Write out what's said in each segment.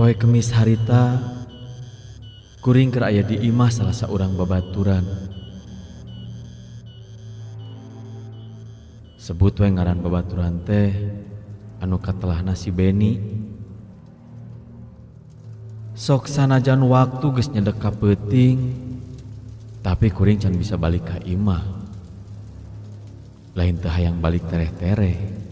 Poe Kemis harita kuring keur aya di imah salah saurang babaturan. Sebut we ngaran babaturan teh anu katelahna si Beni. Sok sanajan waktu geus nyedek ka peuting, tapi kuring can bisa balik ka imah. Lain teh hayang balik tereh-tereh.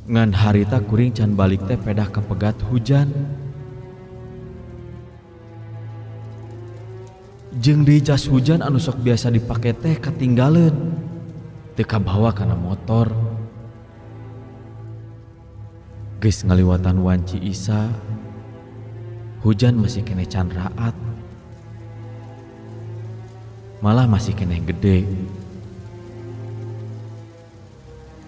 Ngan harita kuring can balik teh pedah kapegat hujan. Jeung di jas hujan anu sok biasa dipake teh katinggaleun. Teu kabawa kana motor. Geus ngaliwatan wanci Isa, hujan masih keneh can raat. Malah masih keneh gede.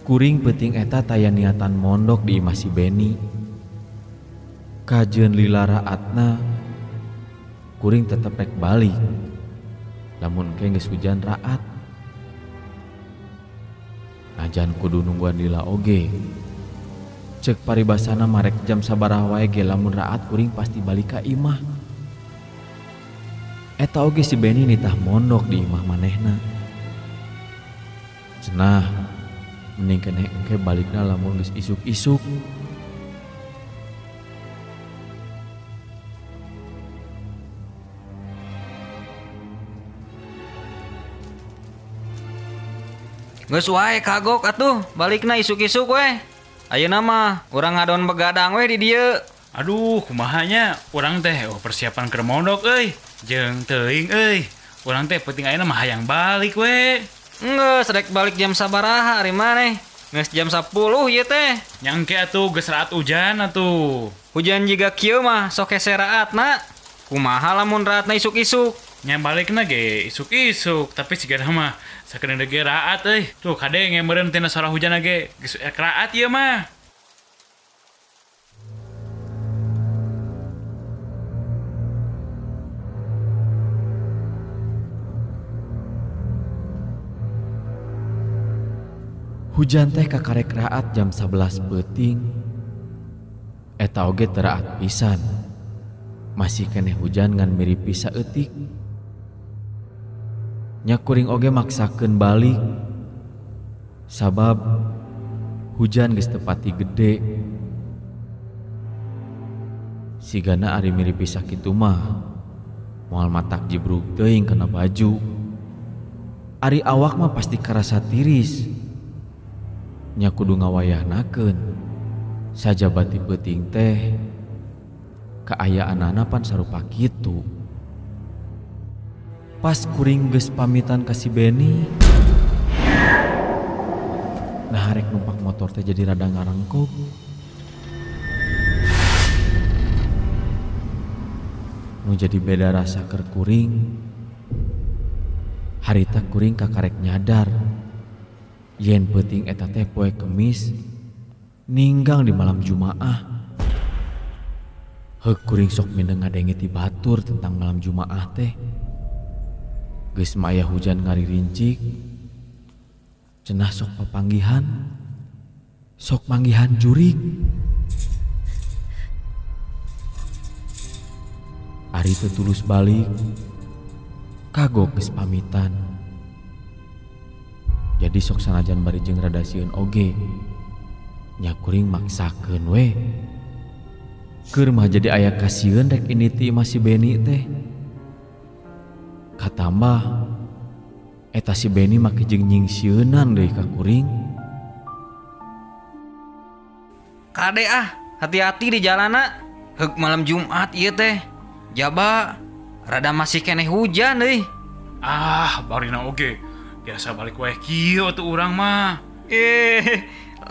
Kuring peuting eta taya niatan mondok di imah si Beni. Kajeun lila raatna, kuring tetep rek balik. Lamun engke geus hujan raat. Najan kudu nungguan lila oge. Cek paribasana marek jam sabaraha wae ge lamun raat kuring pasti balik ka imah. Eta oge si Beni nitah mondok di imah manehna. Cenah mending keneh engke balikna lamun geus isuk-isuk. Geus wae kagok atuh balikna isuk-isuk we. Ayeuna mah urang ngadon begadang we di dieu. Aduh, kumaha nya urang teh persiapan keur mondok euy. Jeung teuing euy. Urang teh penting ayeuna mah hayang balik we. Geus rek balik jam sabaraha ari maneh? Geus jam 10 ieu teh. Nya engke atuh geus raat hujan atuh. Hujan jiga kieu mah sok hese raatna. Kumaha lamun raatna isuk-isuk? Nya balikna ge isuk-isuk, tapi sigana mah sakedeung ge raat euy. Tuh kadenge meureun tina sora hujan ge geus raat ieu mah. Hujan teh kakarek raat jam 11 peuting. Eta oge teu raat pisan. Masih keneh hujan ngan mirip saeutik. Nya kuring oge maksakeun balik. Sabab hujan geus teu pati gede. Sigana ari mirip sakitu mah moal matak jibrug teuing kana baju. Ari awak mah pasti karasa tiris. Nya kudu ngawayahnakeun. Sajabati peuting teh kaayaanana pan sarupa kitu. Pas kuring geus pamitan ka si Beni, nah rek numpak motor teh jadi rada ngarengkok. Nu jadi beda rasa keur kuring. Harita kuring kakarek nyadar yen peuting eta teh poe Kemis ninggang di malam Jumaah. Heuk kuring sok mindeng ngadenge ti batur tentang malam Jumaah teh. Geus mah aya hujan ngaririncik, cenah sok papanggihan, sok manggihan jurig. Ari teu tulus balik, kagok geus pamitan. Jadi sok sanajan bari jeung rada sieun oge, nya kuring maksakeun we. Keur mah jadi aya kasieun rek ini ti imah si Beni teh. Katambah eta si Beni make jeung nyingsieunan deui ka kuring. Kade ah, hati-hati di jalana. Heuk malam Jumat ieu teh. Jaba rada masih keneh hujan euy. Ah, barina oge. Biasa balik wae kieu atuh urang mah.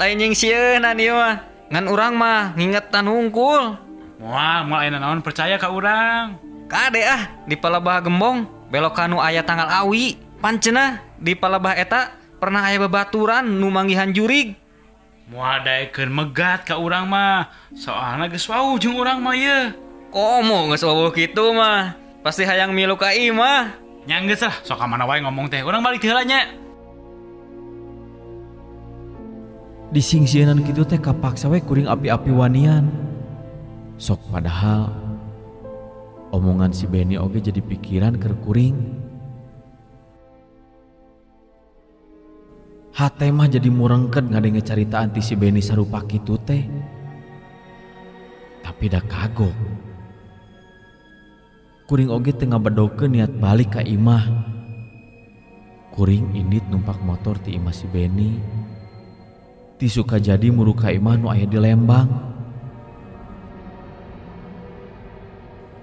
Lain nyingsieunan ieu mah. Ngan urang mah ngingetan hungkul. Moal, moal aya naon percaya ka urang. Kade ah, di palebah gembong belok kanu aya tanggal awi. Pancenah di palebah eta pernah aya babaturan nu manggihan jurig. Moal daekeun megat ka urang mah. Soalna geus wauh jeung urang mah ieu. Komo geus wauh kitu mah. Pasti hayang milu ka imah. Nya geus lah, sok ka mana wae ngomong teh. Urang balik heula nya. Disingsieunan kitu teh kapaksa we kuring api-api wanian. Sok padahal omongan si Benny oge jadi pikiran keur kuring. Hate mah jadi murengket ngadenge caritaan ti si Benny sarupa kitu teh. Tapi da kagok. Kuring oge teu ngabedokeun niat balik ka imah. Kuring indit numpak motor ti imah si Benny. Ti Sukajadi muru ka imah nu aya di Lembang.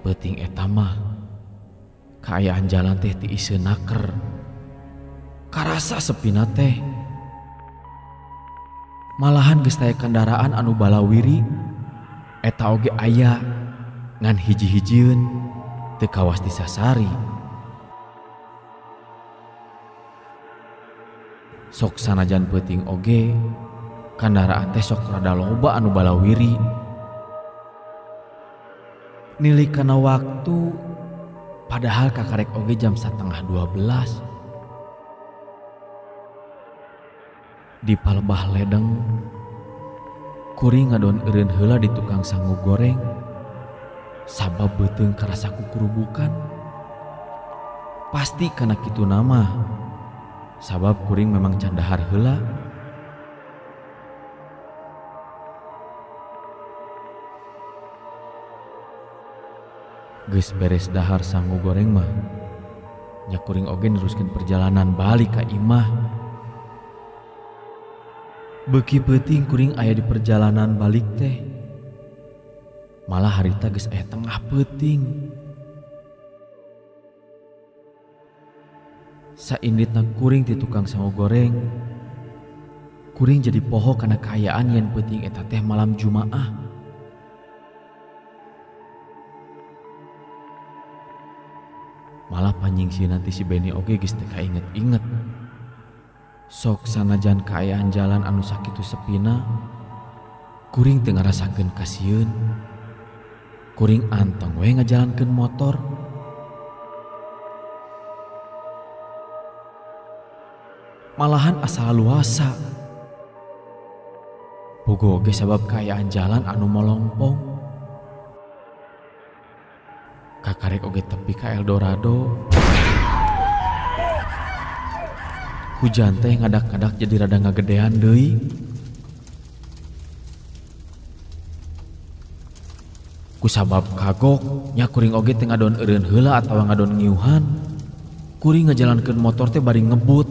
Peuting eta mah kaayaan jalan teh ti iseun naker. Karasa sepina teh. Malahan geus taya kendaraan anu balawiri eta oge aya ngan hiji-hijieun teu kawas disasari. Sok sanajan peuting oge kendaraan teh sok rada loba anu balawiri. Nilai kana waktu padahal kakarek oge jam 11:30. Di palebah ledeng kuring ngadon eureun heula di tukang sangu goreng sabab beuteung karasa kukurubukan. Pasti kana kitu nama sabab kuring memang can dahar heula. Geus beres dahar sangu goreng mah nya kuring oge neruskeun perjalanan balik ka imah. Beuki peuting kuring aya di perjalanan balik teh. Malah harita geus aya tengah peuting. Sainditna kuring ti tukang sangu goreng, kuring jadi poho kana kaayaan yen peuting eta teh malam Jumaah. Malah panjingsi nanti si Benny oge geus teu kainget-inget. Sok sanajan kaayaan jalan anu sakitu sepina, kuring teu ngarasakeun kasieun. Kuring anteng we ngajalankeun motor. Malahan asal luasa. Bogo oge sabab kaayaan jalan anu molongpong. Kakarek oge tepi ka Eldorado. Hujan teh ngadak-ngadak jadi rada ngagedean deui. Kusabab kagok nya kuring oge teu ngadon eureun heula atawa ngadon ngiuhan. Kuring ngajalankeun motor teh bari ngebut.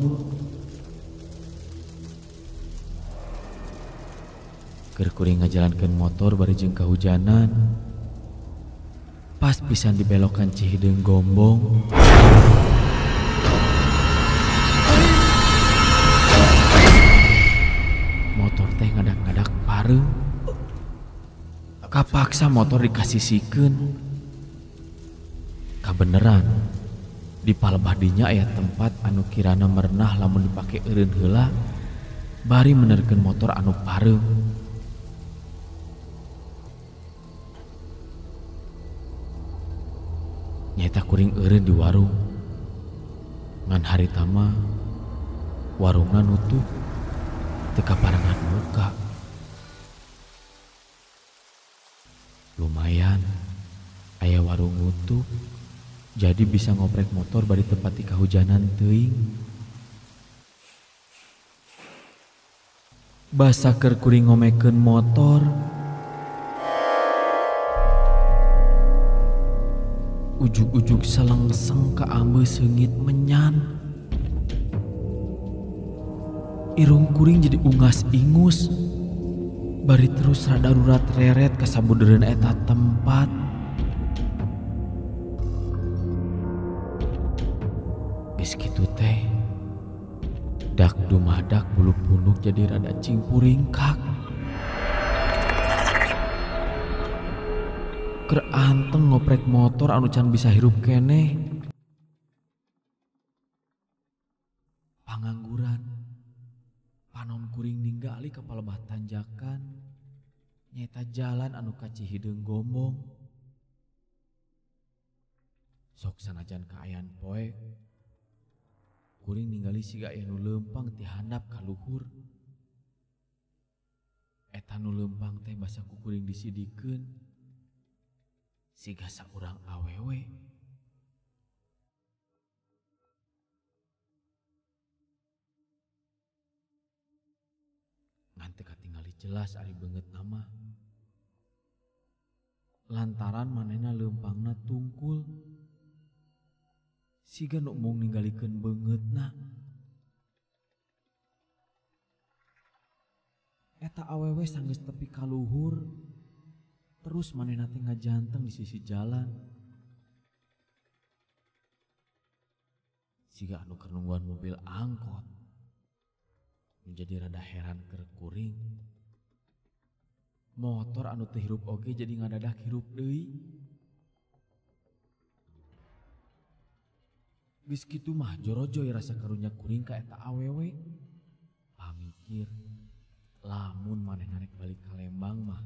Keur kuring ngajalankeun motor bari jeung kahujanan. Pas pisan dibelokan Cihideung Gombong. Motor teh ngadak-ngadak pareum. Kapaksa motor dikasisikeun. Kabeneran di palebah dinya aya tempat anu kirana merenah lamun dipake eureun heula bari menerkeun motor anu pareum. Nyaeta kuring eureun di warung. Ngan harita mah warungna nutup. Teu kaparengan muka. Lumayan aya warung nutup, jadi bisa ngoprek motor bari tempat kahujanan teuing. Basa keur kuring ngomekeun motor, ujug-ujug selengseng ka ambe seungit menyan. Irung kuring jadi ungas-ingus, bari terus rada darurat reret ka sabudereun eta tempat. Geus kitu teh, dak dumadak bulu punuk jadi rada cingpuringkak. Keur anteng ngoprek motor anu can bisa hirup keneh. Pangangguran. Panon kuring ninggali ka palebah tanjakan nyaeta jalan anu ka Cihideung Gombong. Sok sanajan kaayaan poek, kuring ningali siga aya nu leumpang ti handap ka luhur. Eta nu leumpang teh basa ku kuring disidikeun. Siga saurang awewe. Ngan teu katingali jelas ari beungeutna mah. Lantaran manehna leumpangna tungkul. Siga nu mung ninggalikeun beungeutna. Eta awewe sanggeus tepi ka luhur, terus manehna teh ngajanteng di sisi jalan. Siga anu keur nungguan mobil angkot. Menjadi rada heran keur kuring. Motor anu teu hirup oge jadi ngadadak hirup deui. Geus kitu mah jorojoy rasa karunya kuring ka eta awewe. Pamikir lamun manehna rek balik ka Lembang mah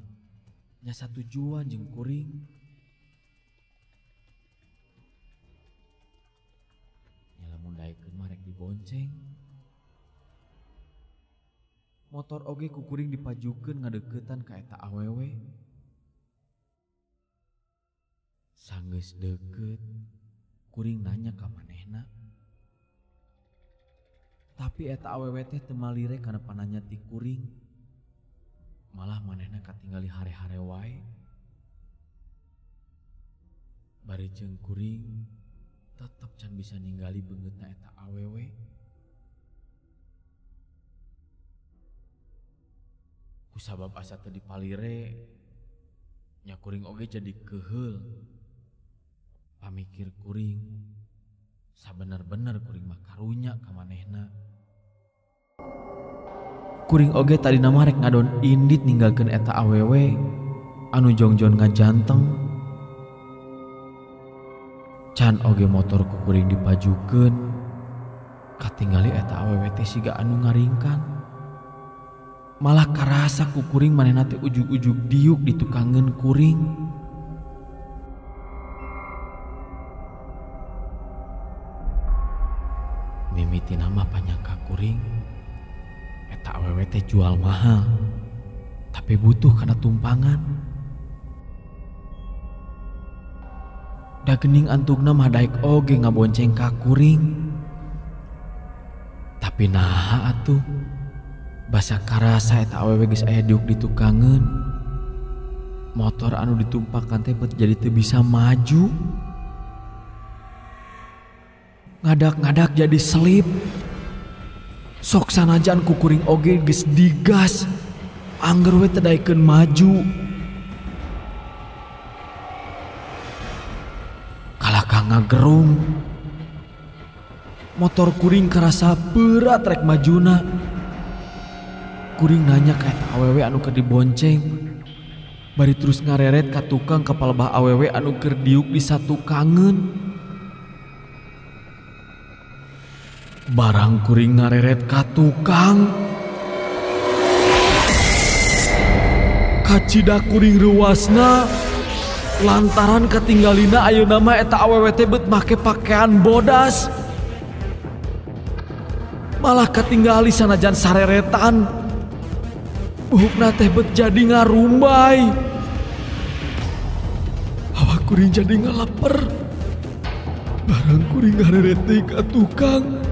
nya satujuan jeung kuring. Nya lamun daekeun mah rek dibonceng. Motor oge ku kuring dipajukeun ngadeukeutan ka eta awewe. Sanggeus deukeut, kuring nanya ka manehna. Tapi eta awewe teh teu malire kana pananya ti kuring. Malah manehna katingali hare-hare wae. Bari jeung kuring tetep can bisa ninggali beungeutna eta awewe. Kusabab asa teu dipalire, nya kuring oge jadi keuheul. Pamikir kuring, sabener-bener kuring mah karunya ka manehna. Kuring oge tadina mah rek ngadon indit ninggalkeun eta awewe anu jongjon ngajanteng. Can oge motor ku kuring dipajukeun, katingali eta awewe teh siga anu ngaringkang. Malah karasa ku kuring manehna teh ujug-ujug diuk di tukangeun kuring. Mimitina mah panyangka kuring eta awewe teh jual mahal, tapi butuh kana tumpangan. Da geuning antugna mah daek oge ngabonceng ka kuring. Tapi naha atuh, basa karasa eta awewe geus aya diuk di tukangeun. Motor anu ditumpakan teh bet jadi teu bisa maju. Ngadak-ngadak jadi selip. Sok sanajan ku kuring oge geus digas, angger we teu daekeun maju. Kalakah ngagerung. Motor kuring karasa berat rek majuna. Kuring nanya ka eta awewe anu keur dibonceng. Bari terus ngareret ka tukang ka palebah awewe anu keur diuk di satukangeun. Barang kuring ngareret ka tukang, kacida kuring reuasna lantaran katinggalina ayeuna mah eta awewe teh bet make pakaian bodas. Malah katinggali sanajan sareretan. Buhukna teh bet jadi ngarumbay. Awak kuring jadi ngalaper. Barang kuring ngareret deui ka tukang.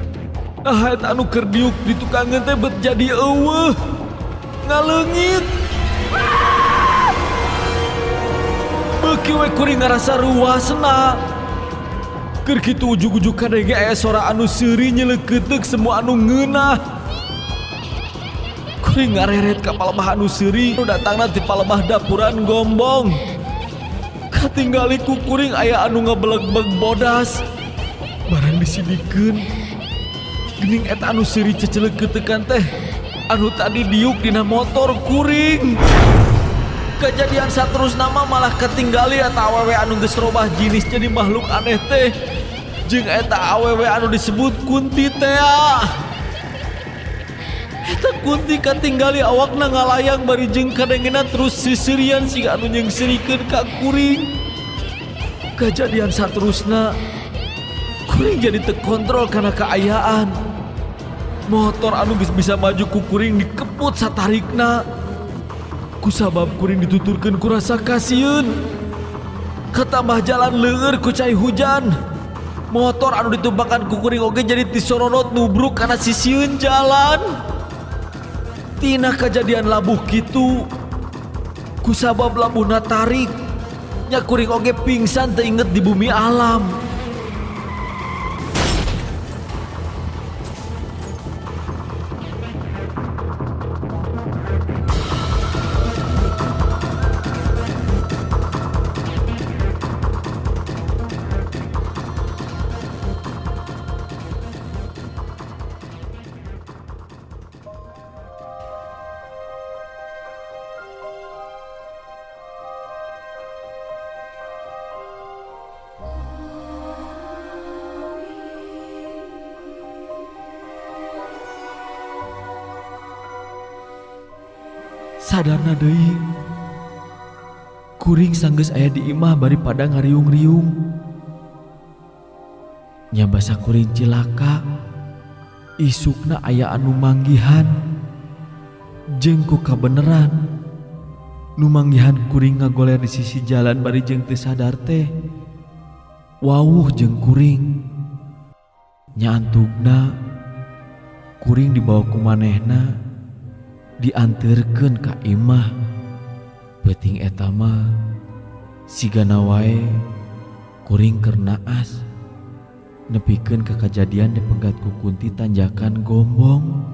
Nah eta anu keur diuk di tukangeun teh bet jadi eueuh. Ngaleungit. Beuki we kuring ngarasa ruasna. Keur kitu ujug-ujug kadenge aya sora anu seuri nyeleukeuteup semua anu ngeunah. Kuring ngareret ka palebah anu seuri nu datangna ti palebah dapuran gombong. Katinggali ku kuring aya anu ngabeleg-beleg bodas. Barang disidikeun, geuning eta anu seuri ceceleukeutekan teh anu tadi diuk dina motor kuring. Kejadian saterusna mah malah ketinggali eta awewe anu geus robah jinis jadi makhluk aneh teh jeung eta awewe anu disebut kunti tea. Eta kunti katinggali awakna ngalayang bari jeung kadengena terus sisirian siga anu nyeungseurikeun ka kuring. Kejadian saterusna kuring jadi terkontrol karena keayaan. Motor anu geus bisa maju ku kuring dikeput satarikna. Kusabab kuring dituturkeun ku rasa kasieun. Ketambah jalan leueur ku cai hujan. Motor anu ditumpangan ku kuring oge jadi tisoronot nubruk kana sisieun jalan. Tina kajadian labuh kitu kusabab labuhna tarik nya kuring oge pingsan teu inget di bumi alam. Sadarna deui kuring sanggeus aya di imah bari pada ngariung-riung. Nya basa kuring cilaka isukna aya anu manggihan jeung ku kabeneran nu manggihan kuring ngagoler di sisi jalan bari jeung teu sadar teh wawuh jeung kuring. Nya antugna kuring dibawa ku manehna dianterkeun ka imah. Peuting eta mah sigana wae kuring keur naas nepikeun ka kajadian dipenggat ku kunti tanjakan gombong.